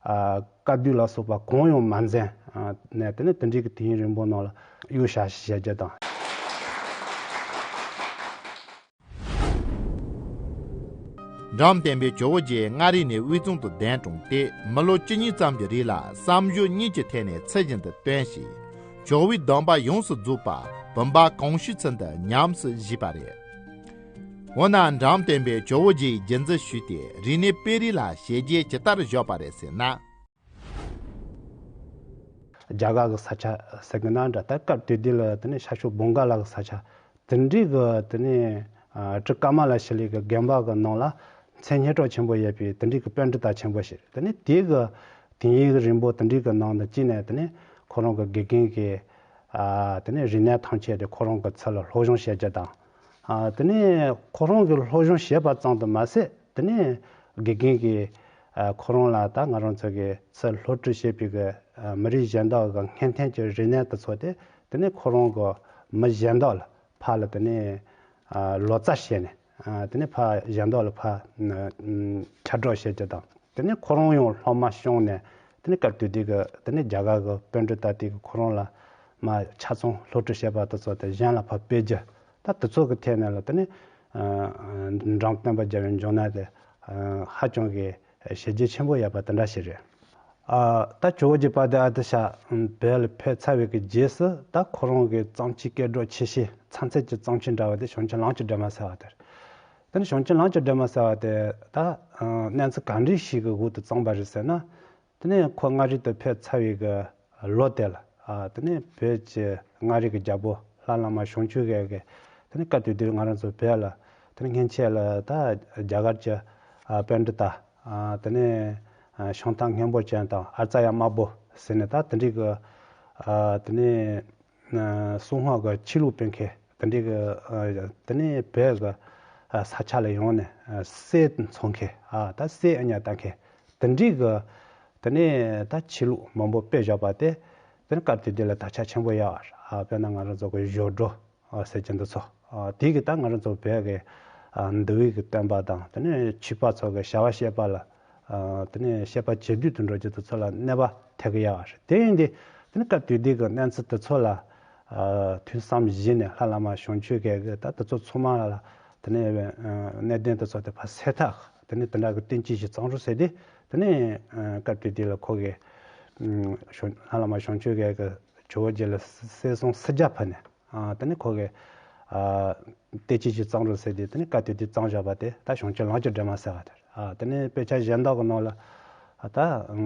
ཨ་དཀའ་སྡུག་ལ་སོགས་པ་གང་ཡང་མ་འཛེམས་ནས་དེ་ནས་དེ་འདྲའི་གི་དུས་ཡུན་རིང་པོ་ནང་ལ་གཡུ་ཞབས་ཕྱི་བྱེད་རྒྱུ་དང་། འཇམ་དཔལ་དཔའི་ཇོ་བོ་རྗེ་མངའ་རིས་ནས་དབུས་གཙང་དུ་གདན་དྲངས་ཏེ། མི་ལོ་བཅུ་གཉིས་ཙམ་གྱི་རིང་ལ་བསམ་བཞིན་གཉིས་ཀྱི་ཐད་ནས་ཚུལ་བཞིན་དུ་བསྟན་ཞིང་། ཇོ་བོའི་སྡོམ་པ་ཡོངས་སུ་རྫོགས་པ་བུམ་པ་གང་བྱོའི་ཚུལ་དུ་ཉམས་སུ་བཞེས་པ་རེད། འོ་ན་འཇམ་དཔལ་དཔའི་ཇོ་བོ་རྗེས་རྗེས་འཛིན་ཞུས་ཏེ་རིག་གནས་སྤེལ་རེས་ལ་བྱས་རྗེས་ཇི་ལྟར་བཞག་པ་རེད་ཟེར་ན། རྒྱ་གར་གྱི་ས་ཆ་ཟེར་གི་ན་འདྲ། ད་སྐབས་དེ་དུས་ལ་དེ་ནས་ཤར་ཕྱོགས་བོང་ག་ལ་གི་ས་ཆ་དེ་འདྲའི་གི་དེ་ནས་ཨ་ཊི་ཀ་མ་ལ་ཤི་ལའི་གི་དགོན་པ་གི་ནང་ལ་མཚན་སྙན་གྲགས་ཆེན་པོ་ཡོད་པའི་དེ་འདྲའི་གི་པཎྜི་ཏ་ཆེན་པོ་ཞིག་རེད། དེ་ནས་དེའི་གི་དིང་ཡིག་རིང་པོ་དེ་འདྲའི་གི་ནང་དུ་བཅུག་ནས་དེ་ནས་ཁོ་རང་གི་དགེ་རྒན་གྱི་ཨ་དེ་ནས་རིག་གནས་ཐམས་ཅད་དེ་ཁོ་རང་གི་ཚུལ་ལ་སློབ་སྦྱོང་བྱེད་རྒྱུ་དང་། ཨ་དེ་ནས་ཁོ་རང་གི་སློབ་སྦྱོང་བྱེད་པ་ཙམ་དུ་མ་ཟད། དེ་ནས་དགེ་རྒན་གྱིས་ཨ་ཁོ་རང་ལ་ད་ང་རང་ཚོ་གི་ཚུར་སློབ་ཁྲིད་བྱེད་པའི་གི་ཨ་མི་རིགས་གཞན་དག་གི་སྔོན་ཐོན་གྱི་རིག་གནས་དེ་ཚོ་དེ་དེ་ནས་ཁོ་རང་གི་མི་གཞན་དག་ལ་ཕར་ལ་དེ་ནས་ཨ་ལོ་ཙཱ་བྱས་ནས། ཨ་དེ་ནས་ཕར་གཞན་དག་ལ་ཕར་ཨ་ཁྱབ་བསྒྲགས་བྱེད་རྒྱུ་དང་། དེ་ནས་ཁོ་རང་ཡང་སློབ་མ་བྱུང་ནས། དེ་ནས་སྐབས་དེ་དུས་ཀྱི་དེ་ནས་རྒྱ་གར་གྱི་པཎྜི་ཏ་དེ་གིས་ཁོ་རང་ལ་མར་ཆ་ཚང་སློབ་ཁྲིད་བྱས་པ་དེ་ཚོ་དེ་གཞན་ལ་ཕར་སྤེལ་རྒྱུ། ད་དེ་ཚོ་གི་ཐད་ནས་ལ་དེ་ནས་ཨ་འཇམ་དཔལ་དཔའ་རྒྱལ་བའི་འབྱུང་གནས་དེ་ཨ་ཧ་ཅང་གི་བྱས་རྗེས་ཆེན་པོ་ཡོད་པ་དེ་འདྲ་ཞིག་རེད། ཨ་ད་ཇོ་བོ་རྗེ་དཔལ་ལྡན་ཨ་ཏི་ཤ་བོད་ལ་ཕེབས་ཚར་བའི་གི་རྗེས་སུ། ད་ཁོ་རང་གི་བརྩམས་ཆོས་སྐད་གྲགས་ཆེ་ཤོས་ཚན་རྩལ་གྱི་བརྩམས་ཆོས་འདྲ་བ་དེ་བྱང་ཆུབ་ལམ་གྱི་སྒྲོན་མ་ཟེར་བ་དེ་རེད། དེ་ནས་བྱང་ཆུབ་ལམ་གྱི་སྒྲོན་མ་ཟེར་བ་དེ་ད་ཨ་གནས་ཚུལ་ག་འདྲ་ཞིག་གི་འོག་ཏུ་བརྩམས་པ་རེད་ཟེར་ན། དེ་ནས་ཁོ་མངའ་རིས་དུ་ཕེབས་ཚར་བའི་གི་ལོ་དེ་ལ། ཨ་དེ་ནས་བོད་ཀྱི་མངའ་རིས་ཀྱི་རྒྱལ་པོ་ལྷ་བླ་མ་བྱང་ཆུབ་རྒྱལ་གྱིས། དེ་ནས་སྐབས་དེ་དུས་ང་རང་ཚོ་བོད་ལ་དེ་ནས་སྔོན་ཆད་ལ་ད་རྒྱ་གར་གྱི་ཨ་པཎྜི་ཏ། ཨ་དེ་ནས་ཨ་བྱང་ཐང་སྔོན་པོ་ཅན་དང་ཨཱརྱ་དམར་པོ་ཟེར་ནས། ད་དེ་འདྲའི་གི་ཨ་དེ་ནས་ཨ་གསང་སྔགས་ཀྱི་ཆོས་ལུགས་སྤེལ་མཁན་དེ་འདྲའི་གི་ཨ་དེ་ནས་བོད་ཀྱི་ཨ་ས་ཆ་ལ་ཡོང་ནས་ཨ་གསེར་འཚོལ་མཁན། ཨ་ད་གསེར་ཨ་ཉ་ལྟ་མཁན་དེ་འདྲའི་གི་དེ་ནས་ད་ཆོས་ལུགས་མང་པོ་སྤེལ་བཞག་པ་དེ། དེ་ནས་སྐབས་དེ་དུས་ལ་དར་ཁྱབ་ཆེན་པོ་ཡོད་པ་རེད། ཨ་དཔེར་ན་ང་རང་ཚོ་གི་བཞོགས་གྲོགས་ཨ་ཟེར་གྱི་འདི་ཚོ། ཨ་དེ་གིས་ད་ང་རང་ཚོ་བོད་ཀྱི་ཨ་འདུལ་བའི་གི་སྟོན་པ་དང་། དེ་ནས་ཆོས་པ་ཚོ་གི་བྱ་བ་བྱེད་པ་ལ། ཨ་དེ་ནས་བྱེད་པ་ཇེ་སྡུག་ཏུ་འགྲོ་རྒྱུ་དེ་ཚོ་ལ་གནོད་པ་ཐེབས་ཀྱི་ཡོད་པ་རེད། དེ་ཡིན་དུས་དེ་ནས་སྐབས་དེ་དུས་ཀྱི་གནས་ཚུལ་དེ་ཚོ་ལ་ཨ་ཐོས་བསམ་བཞེས་ནས། ལྷ་བླ་མ་བྱང་ཆུབ་རྒྱལ་གྱིས་ད་དེ་ཚོ་ཚང་མ་ལ་དེ་ནས་ཨ་གནད་དོན་དེ་ཚོ་དེ་ཕར་སེལ་ཐབས། དེ་ནས་དེ་འདྲ་གི་བསྟན་བཅོས་ཤིག་བརྩམས་རོགས་ཟེར་དུས། དེ་ནས་ཨ་སྐབས་དེ་དུས་ལ་ཁོ་གིས་ཨ་བྱང་ལྷ་བླ་མ་བྱང་ཆུབ་རྒྱལ་གྱིས་ཇོ་བོ་རྗེ་ལ་གསེར་སྲང་སུམ་བརྒྱ་ཕུལ་ནས། ཨ་དེ་ནས་ཁོ་གིས་ཨ་བསྟན་བཅོས་ཤིག་བརྩམས་རོགས་ཟེར་དུས། དེ་ནས་སྐབས་དེ་དུས་བརྩམས་བཞག་པ་དེ་ད་བྱང་ཆུབ་ལམ་གྱི་སྒྲོན་མ་ཟེར་བ་དེ་རེད། ཨ་དེ་ནས་དཔེ་ཆ་གཞན་དག་གི་ནང་ལ་ཨ་ད་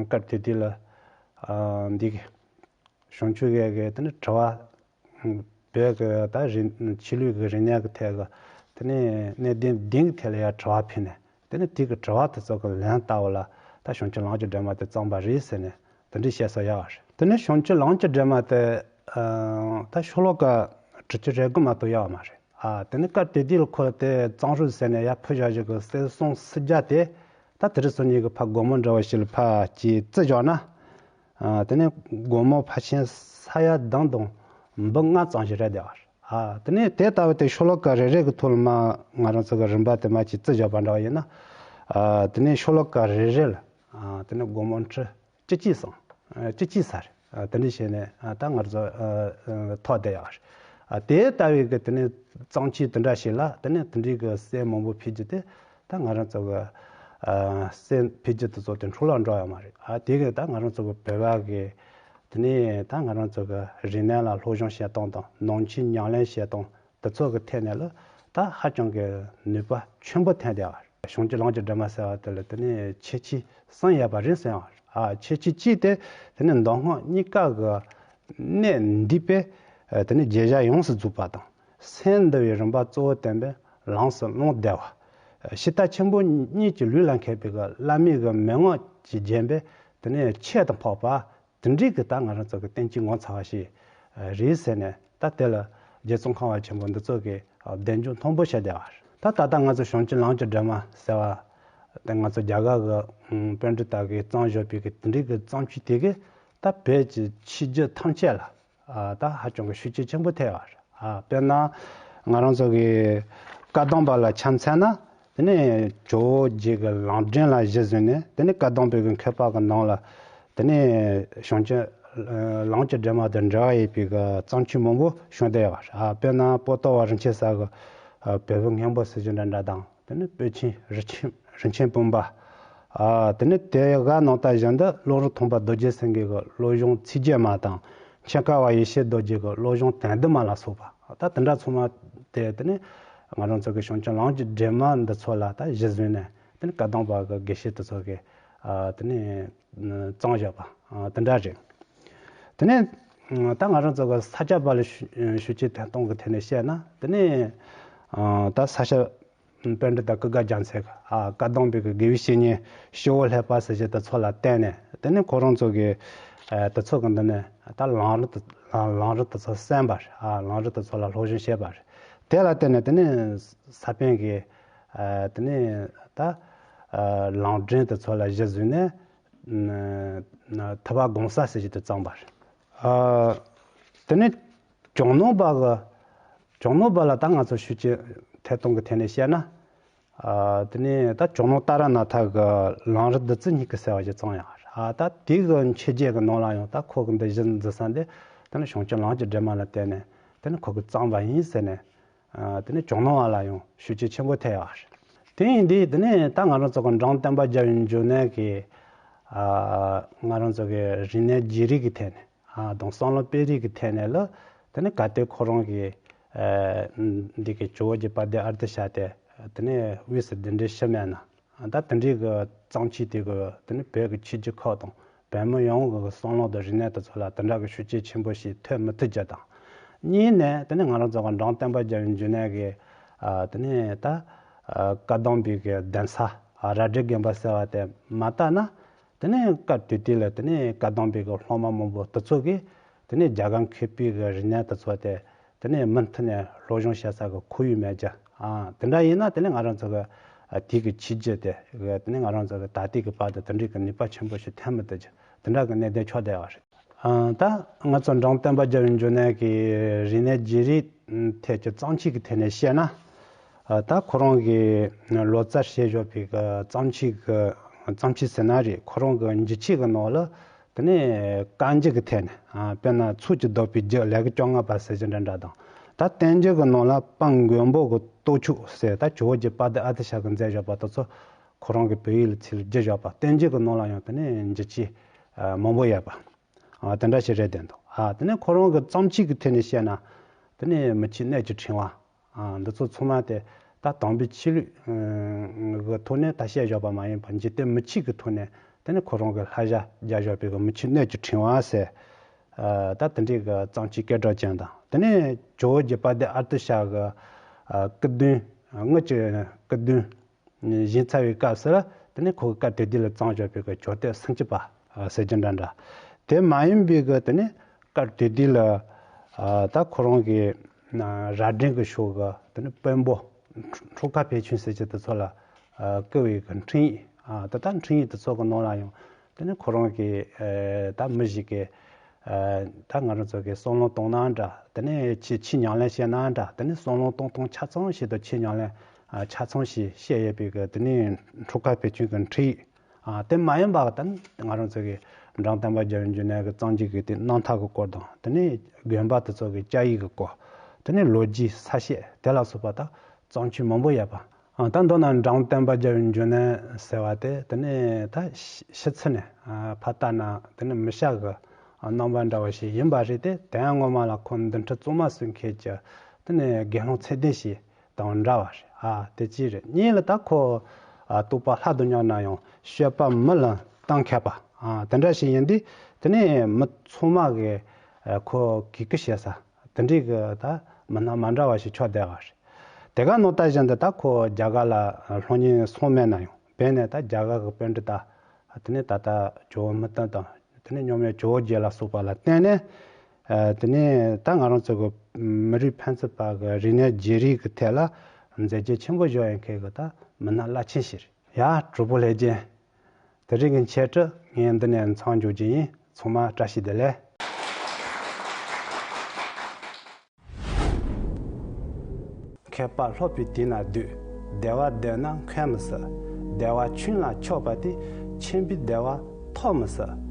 སྐབས་དེ་དུས་ལ་ཨ་འདི་གི་བྱང་ཆུབ་རྒྱལ་གྱིས་དེ་ནས་དྲི་བ། བོད་ཀྱི་ད་རིག་ཆོས་ལུགས་ཀྱི་རིག་གནས་ཀྱི་ཐད་ཀྱི་དེ་ནས་གནད་དོན་བདུན་གྱི་ཐད་ལ་ཡང་དྲི་བ་ཕུལ་ནས། དེ་ནས་དེ་གི་དྲི་བ་དེ་ཚོ་གི་ལན་བལྟ་བ་ལ་ད་བྱང་ཆུབ་ལམ་གྱི་སྒྲོན་མ་དེ་བརྩམས་པ་རེད་ཟེར་ནས་དེ་འདྲའི་བཤད་སྲོལ་ཡོད་པ་རེད། དེ་ནས་བྱང་ཆུབ་ལམ་གྱི་སྒྲོན་མ་དེ་ཨ་ད་ཤོ་ལོ་ཀ་དྲུག་ཅུ་རེ་དགུ་མ་གཏོགས་ཡོད་པ་མ་རེད། ཨ་དེ་ནས་སྐབས་དེ་དུས་ལ་ཁོ་དེ་བརྩམས་རོགས་ཟེར་ནས་ཡར་ཕུལ་བཞག་རྒྱུ་གི་གསེར་སྲང་སུམ་བརྒྱ་དེ། ད་དེ་རིང་སང་ཉིན་གི་ཕར་སྒོར་མོ་འདྲ་བ་ཞིག་ལ་ཕར་ཅིག་བརྩིས་བཞག་ན། ཨ་དེ་ནས་སྒོར་མོ་ཕལ་ཆེར་ས་ཡ་བདུན་དང་འབུམ་ལྔ་ཙམ་ཞིག་རེད་བསྡད་པ་རེད། ཨ་དེ་ནས་དེ་ལྟ་བུ་དེ་ཤོ་ལོ་ཀ་རེ་རེ་གི་ཐོག་ལ་མར་ང་རང་ཚོ་གི་རིན་པ་དེ་མར་ཅིག་བརྩིས་བཞག་པ་འདྲ་བ་ཡིན་ན། ཨ་དེ་ནས་ཤོ་ལོ་ཀ་རེ་རེ་ལ་ཨ་དེ་ནས་སྒོར་མོ་ཁྲི་བཅུ་གཅིག་སོང་། ཨ་བཅུ་གཅིག་ཙམ་རེད། ཨ་དེ་འདྲ་བྱས་ནས་ཨ་ད་ང་ཚོ་ཨ་ཨ་ཐོག་བསྡད་ཡོད་རེད། ཨ་དེ་ལྟ་བུའི་གི་དེ་ནས་བརྩམས་ཆོས་དེ་འདྲ་ཞིག་ལ་དེ་ནས་དེ་འདྲའི་གི་གསེར་མང་པོ་ཕུལ་རྒྱུ་དེ། ད་ང་རང་ཚོ་གི་ཨ་གསེར་ཕུལ་རྒྱུ་དེ་ཚོ་དེ་འཕྲོ་བརླག་འགྲོ་ཡོད་མ་རེད། ཨ་དེ་གི་ད་ང་རང་ཚོ་གི་བོད་པ་གི་དེ་ནས་ད་ང་རང་ཚོ་གི་རིག་གནས་ལ་སློབ་སྦྱོང་བྱེད་སྟངས་དང་། ནང་ཆོས་ཉམས་ལེན་བྱེད་སྟངས་དེ་ཚོ་གི་ཐད་ནས་ལ་ད་ཧ་ཅང་གི་ནུས་པ་ཆེན་པོ་ཐོན་བསྡད་པ་རེད། བྱང་ཆུབ་ལམ་གྱི་སྒྲོན་མ་ཟེར་བ་དེ་ལ་དེ་ནས་ཁྱད་ཆོས་གསུམ་ཡོད་པ་རེད་ཟེར་ཡོད་རེད། ཨ་ཁྱད་ཆོས་གཅིག་དེ་དེ་ནས་མདོ་སྔགས་གཉིས་ཀ་གི་གནད་འདུས་པའི་ཨ་དེ་ནས་རྒྱས་བཤད་ཡོངས་སུ་རྫོགས་པ་དང་། སེམས་འདུལ་བའི་རིམ་པ་གཙོ་བོ་བསྟན་པའི་ལམ་གསུམ་ཀློང་བརྡལ་བ། ཤིང་རྟ་ཆེན་པོ་གཉིས་ཀྱི་ལུས་ལ་མཁས་པའི་གི་བླ་མའི་གི་མན་ངག་གིས་བརྒྱན་པའི་དེ་ནས་ཁྱད་དུ་འཕགས་པ། དེ་འདྲའི་གི་ད་ང་རང་ཚོ་གི་བསྟན་བཅོས་ངོ་མཚར་བ་ཞིག་རེད་ཟེར་ནས། ད་དེ་ལ་རྗེ་ཙོང་ཁ་པ་ཆེན་པོ་འདི་ཚོ་གིས་གདེང་འཇོག་མཐོན་པོ་བྱས་བསྡད་པ་རེད། ད་ད་ལྟ་ང་ཚོ་བྱང་ཆུབ་ལམ་གྱི་སྒྲོན་མ་ཟེར་བ་དེ་ང་ཚོ་རྒྱ་གར་གི་ཨ་པཎྜི་ཏ་གིས་བརྩམས་བཞག་པའི་གི་དེ་འདྲའི་གི་བརྩམས་ཆོས་དེ་གིས་ད་བོད་ཀྱི་ཆོས་བརྒྱུད་ཐམས་ཅད་ལ་ཨ་ད་ཧ་ཅང་གི་ཤུགས་རྐྱེན་ཆེན་པོ་ཐེབས་པ་རེད། ཨ་དཔེར་ན་ང་རང་ཚོ་གི་བཀའ་གདམས་པ་ལ་ཆ་མཚོན་ན། དེ་ནས་ཇོ་བོ་རྗེ་གི་ལམ་སྒྲོན་ལ་གཞི་བཟུང་ནས། དེ་ནས་བཀའ་གདམས་པའི་གི་མཁས་པ་གི་ནང་ལ་དེ་ནས་བྱང་ཆུབ་ལམ་གྱི་སྒྲོན་མ་དང་འབྲེལ་བ་ཡོད་པའི་གི་བརྩམས་ཆོས་མང་པོ་བྱུང་བསྡད་ཡོད་པ་རེད། ཨ་དཔེར་ན་པོ་ཏོ་བ་རིན་ཆེན་ས་གི་བོད་བུ་སྔོན་པོ་ཟེར་རྒྱུ་འདྲ་འདྲ་དང་། དེ་ནས་པཎ་ཆེན་རིགས་ཆེན་ རིན་ཆེན་བུམ་པ། ཨ་དེ་ནས་དེ་ག་ནང་ལྟར་བཞིན་དུ་བློ་རབ་ཐོན་པ་རྡོ་རྗེ་སེང་གེ་གི་བློ་སྦྱོང་ཚིག་བརྒྱད་མ་དང་། ཆེན་ཁ་བ་ཡེ་ཤེས་རྡོ་རྗེ་གི་བློ་སྦྱོང་དོན་བསྡུ་མ་ལ་སོགས་པ་ད་དེ་འདྲ་ཚང་མ་དེ་དེ་ནས་ང་རང་ཚོ་གི་བྱང་ཆུབ་ལམ་གྱི་སྒྲོན་མ་འདི་ཚོ་ལ་ད་གཞི་བཟུང་ནས་དེ་ནས་བཀའ་གདམས་པ་གི་དགེ་བཤེས་དེ་ཚོ་གི་ཨ་དེ་ནས་བརྩམས་བཞག་པ་ཨ་དེ་འདྲ་རེད། དེ་ནས་ད་ང་རང་ཚོ་གི་ས་སྐྱ་པ་ལ་ཞུ་ཞུ་ཆེད་ཐད་གཏོང་གི་ཐད་ནས་བཤད་ན་དེ་ནས་ཨ་ད་ས་སྐྱ་པཎྜི་ཏ་ཀུན་དགའ་རྒྱལ་མཚན་གྱི་ཨ་བཀའ་གདམས་པའི་གི་དགེ་བའི་བཤེས་གཉེན་ཞི་བོ་ལྷས་པ་ཟེར་བྱེད་དེ་ཚོ་ལ་བརྟེན་ནས་དེ་ནས་ཁོ་རང་ཚོ་གི་ཨ་དེ་ཚོ་གི་འདི་ནས་ད་ལམ་རིམ་དེ་ལམ་རིམ་དེ་ཚོ་གསན་པ་རེད། ཨ་ལམ་རིམ་དེ་ཚོ་ལ་སློབ་སྦྱོང་བྱས་པ་རེད། དེ་ལ་བརྟེན་ནས་དེ་ནས་ས་པཎ་གྱི་ཨ་དེ་ནས་ད་ཨ་ལམ་སྒྲོན་དེ་ཚོ་ལ་གཞི་བཟུང་ནས། ཐུབ་པ་གོང་ས་ཟེར་གྱི་དེ་བརྩམས་པ་རེད། ཨ་དེ་ནས་ཇོ་ནང་པ་གི་ཇོ་ནང་པ་ལ་ད་ང་ཚོ་ཞུ་ཆེད་ཐད་གཏོང་གི་ཐད་ནས་བཤད་ན། ཨ་དེ་ནས་ད་ཇོ་ནང་ཏཱ་ར་ནཱ་ཐ་གི་ལམ་རིམ་བདུད་རྩི་སྙེད་ཀྱི་ཟེར་བ་ཞིག་བརྩམས་ཡོད་རེད། ཨ་ད་དེ་གི་མཆོད་བརྗོད་ཀྱི་ནང་ལ་ཡང་ད་ཁོ་གི་འདི་གཞི་འཛིན་ས་འདི་དེ་ནས་བྱང་ཆུབ་ལམ་གྱི་སྒྲོན་མ་ལ་བརྟེན་ནས་དེ་ནས་ཁོ་གིས་བརྩམས་པ་ཡིན་ཟེར་ནས། ཨ་དེ་ནས་ཇོ་ནང་པ་ལ་ཡང་ཞུ་ཆེད་ཆེན་པོ་ཐེབས་ཡོད་རེད། དེ་ཡིན་དུས་དེ་ནས་ད་ང་རང་ཚོ་གི་འབྲོམ་སྟོན་པ་རྒྱལ་བའི་འབྱུང་གནས་ཀྱི་ཨ་ང་རང་ཚོ་གི་རིག་གནས་རྗེས་རིག་གི་ཐད་ནས་ཨ་དང་བསམ་བློ་སྤེལ་རིགས་ཀྱི་ཐད་ནས་ལ་དེ་ནས་གལ་ཏེ་ཁོ་རང་གི་ཨ་འདི་གི་ཇོ་བོ་རྗེ་དཔལ་ལྡན་ཨ་ཏི་ཤ་དེ་དེ་ནས་དབུས་སུ་གདན་འདྲེན་ཞུས་མེད་ན། ད་དེ་འདྲའི་གི་བརྩམས་ཆོས་དེ་གི་དེ་ནི་བོད་ཀྱི་ཆོས་བརྒྱུད་ཁག་དང་བོད་མི་ཡོངས་ཀྱི་བསམ་བློ་དང་རིག་གནས་དེ་ཚོ་ལ་དེ་འདྲ་གི་ཤུགས་རྐྱེན་ཆེན་པོ་ཞིག་ཐེབས་མི་ཐུབ་རྒྱུ་དང་། གཉིས་ནས་དེ་ནི་ང་རང་ཚོ་གི་འབྲོམ་སྟོན་པ་རྒྱལ་བའི་འབྱུང་གནས་ཀྱི་ཨ་དེ་ནི་ད་ཨ་བཀའ་གདམས་པའི་གི་གདན་ས་ཨ་རལ་གྲི་དགོན་པ་ཟེར་བ་དེ་མ་བཏབ་ན་དེ་ནི་སྐབས་དེ་དུས་ལ་དེ་ནི་བཀའ་གདམས་པའི་གི་སློབ་མ་མང་པོ་དེ་ཚོ་གིས་དེ་ནི་རྒྱ་གར་མཁས་པའི་གི་རིག་གནས་དེ་ཚོ་དེ། དེ་ནས་མུ་མཐུད་ནས་སློབ་སྦྱོང་བྱེད་ས་གི་ཁོར་ཡུག་མེད་ཀྱང་། ཨ་དེ་འདྲ་ཡིན་ན་དེ་ནས་ང་རང་ཚོ་གི་ཨ་དེ་གི་ཆོས་བརྒྱུད་དེ་གི་དེ་ནས་ང་རང་ཚོ་གི་ད་ལྟའི་གི་བར་དུ་དེ་འདྲའི་གི་ནུས་པ་ཆེན་པོ་ཞིག་ཐོན་མི་ཐུབ་ཀྱི་དེ་འདྲ་གི་གནད་དོན་ཆགས་བསྡད་ཡོད་རེད། ཨ་ད་ང་ཚོ་འབྲོམ་སྟོན་པ་རྒྱལ་བའི་འབྱུང་གནས་ཀྱི་རིག་གནས་རྗེས་རིག་ཐད་ཀྱི་བརྩམས་ཆོས་ཀྱི་ཐད་ནས་བཤད་ན། ཨ་ད་ཁོ་རང་གི་ལོ་ཙཱ་བྱས་བཞག་པའི་གི་བརྩམས་ཆོས་ཀྱི་བརྩམས་ཆོས་ཟེར་ན་རེད། ཁོ་རང་གི་འགྱུར་ཆོས་ཀྱི་ནང་ལ། དེ་ནས་བཀའ་འགྱུར་གྱི་ཐད་ནས་ཨ་དཔེར་ན་ཚུལ་གྱིས་བཟློག་པའི་རྒྱུད་ལས་ཀྱི་བཅོ་ལྔ་པ་ཟེར་གྱི་འདྲ་འདྲ་དང་། ད་བསྟན་འགྱུར་གྱི་ནང་ལ་དཔལ་མགོན་པོ་གི་སྟོབས་ཤུགས་ཟེར་ད་ཇོ་བོ་རྗེ་དཔལ་ལྡན་ཨ་ཏི་ཤ་གིས་མཛད་བཞག་པ་དེ་ཚོ་ཁོ་རང་གི་བོད་ཡིག་ལ་ཚུར་བསྒྱུར་བཞག་པ། བསྟན་འགྱུར་གྱི་ནང་ལ་ཡང་དེ་ནས་འགྱུར་ཆོས་ཨ་མང་པོ་ཡོད་པ། ཨ་དེ་འདྲ་ཞིག་རེད་བསྡད་འདུག་ཨ་དེ་ནས་ཁོ་རང་གི་བརྩམས་ཆོས་ཀྱི་ཐད་ནས་བཤད་ན། དེ་ནས་མི་ཕྱེད་སྣོད་ཀྱི་ཕྲེང་བ། ཨ་འདི་ཚོ་ཚང་མ་དེ་ད་དམ་པའི་ཆོས་ལུགས་ཀྱི་ཐོག་ནས་ད་བཤད་བཞག་པ་མ་ཡིན་པར་འཇིག་རྟེན་མི་ཆོས་ཀྱི་ཐོག་ནས་དེ་ནི་ཁོ་རང་གི་བསླབ་བྱ་རྒྱག་བཞག་པའི་གི་མི་ཕྱེད་སྣོད་ཀྱི་ཕྲེང་བ་ཟེར། ཨ་ད་དེ་འདྲའི་གི་བརྩམས་ཆོས་སྐད་གྲགས་ཅན་དང་། དེ་ནས་ཇོ་བོ་རྗེ་དཔལ་ལྡན་ཨ་ཏི་ཤ་གི་ཨ་སྐུ་གདུང་དངུལ་གྱི་སྐུ་གདུང་བཞེངས་ཚར་བའི་སྐབས་སུ་དེ་ནས་ཁོ་གི་སྐབས་དེ་དུས་ལ་བརྩམས་བཞག་པའི་གི་ཇོ་སྟོད་སུམ་ཅུ་པ་ཟེར་གྱི་འདྲ་འདྲ། དེ་མ་ཡིན་པའི་གི་དེ་ནས་སྐབས་དེ་དུས་ལ་ཨ་ད་ཁོ་རང་གི་ཨ་རྭ་སྒྲེང་གི་ཕྱོགས་གི་དེ་ནས་དཔོན་པོ་འཁྲུངས་སྐར་ཕན་ཆད་ཟེར་གྱི་དེ་ཚོ་ལ་ཨ་བསྐུར་བའི་གི་འཕྲིན་ཡིག་ཨ་ད་ལྟ་འཕྲིན་ཡིག་དེ་ཚོ་གི་ནང་ལ་ཡང་དེ་ནས་ཁོ་རང་གི་ཨ་ད་མི་ཞིག་གི་ཨ་ད་ང་རང་ཚོ་གི་བསམ་བློ་གཏོང་ན་འདྲ། དེ་ནས་ཆེས་ཆེས་ཉམས་ལེན་བྱེད་ན་འདྲ། དེ་ནས་བསམ་བློ་གཏོང་སྟངས་ཆ་ཚང་ཞིག་དང་ཆེས་ཉམས་ལེན་ཨ་ཆ་ཚང་ཞིག་བཤད་ཡོད་པའི་གི་དེ་ནས་འཁྲུངས་སྐར་ཕན་ཆད་གི་འཕྲིན་ཡིག་ཨ་དེ་མ་ཡིན་པ་ད་ང་རང་ཚོ་གི་འབྲོམ་སྟོན་པ་རྒྱལ་བའི་འབྱུང་གནས་ཀྱི་བརྩམས་ཆོས་ཀྱི་དེ་རྣམ་ཐར་གྱི་སྐོར་དང་། དེ་ནས་དགོན་པ་དེ་ཚོ་གི་བཅའ་ཡིག་གི་སྐོར། དེ་ནས་ལོ་རྒྱུས་ས་བཤད་དེ་ལ་སོགས་པ་ད་བརྩམས་ཆོས་མང་པོ་ཡོད་པ། ཨ་ད་མདོར་ན་འབྲོམ་སྟོན་པ་རྒྱལ་བའི་འབྱུང་གནས་ཟེར་བ་དེ་དེ་ནས་ད་ཕྱི་ཕྱི་ཚུལ་ནས་ཨ་ཕར་བལྟས་ན་དེ་ནས་མི་སྐྱ་གི་རྣམ་པ་འདྲ་བ་ཞིག་ཡིན་པ་རེད་དེ། དོན་ངོ་མ་ལ་ཁོ་མདུན་ཁྲི་གཙང་མ་སེང་གེ་གི་དེ་ནས་དགེ་སློང་ཚད་ལྡན་ཞིག་དང་འདྲ་བ་རེད། ཨ་དེ་གཅིག་རེད། གཉིས་ལ་ད་ཁོ་ཨ་རྟོགས་པ་ལྷ་དང་མཉམ་ན་ཡང་སྤྱོད་པ་མི་ལ་གཏིང་མཁས་པ་ཨ་དེ་འདྲ་ཞིག་ཡིན་དུས། དེ་ནས་མི་ཚང་མ་གི་ཨ་ཁོ་གུས་བཀུར་བྱེད་ས་དེ་འདྲའི་གི་ད་མི་སྣ་མ་འདྲ་བ་ཞིག་ཆགས་བསྡད་པ་རེད། དེ་ག་ནང་ལྟར་བཞིན་དུ་ད་ཁོ་རྒྱ་གར་ལ་སློབ་གཉེར་སོང་མེད་ན་ཡང་བོད་ནས་ད་རྒྱ་གར་གི་པཎྜི་ཏ་དེ་ནས་ད་ལྟ་ཇོ་བོ་མི་བསྟན་དང་དེ་ནས་མཉམ་མེད་ཇོ་བོ་རྗེ་ལ་སོགས་པ་ལ་བརྟེན་ནས། ཨ་དེ་ནས་ད་ང་རང་ཚོ་གི་མི་རིགས་ཕན་ཚུན་བར་གྱི་རིག་གནས་རྗེས་རིག་གི་ཐད་ལ་མཛད་རྗེས་ཆེན་པོ་བཞག་ཡོད་མཁན་གྱི་ད་མི་སྣ་རླབས་ཆེན་ཞིག་རེད། ཡ་གྲོགས་པོ་ལྷན་རྒྱས། དེ་རིང་གི་འཆད་ཁྲིད་ངས་འདི་ནས་མཚམས་འཇོག་རྒྱུ་ཡིན། ཚང་མ་བཀྲ་ཤིས་བདེ་ལེགས། མཁས་པ་སློབ་པའི་དུས་ན་སྡོད། བདེ་བ་འདོད་ན་འཁོན་མི་སྲིད། བདེ་བ་ཆུང་ལ་ཆགས་པ་དེ། ཆེན་པོའི་བདེ་བ་ཐོབ་མི་སྲིད།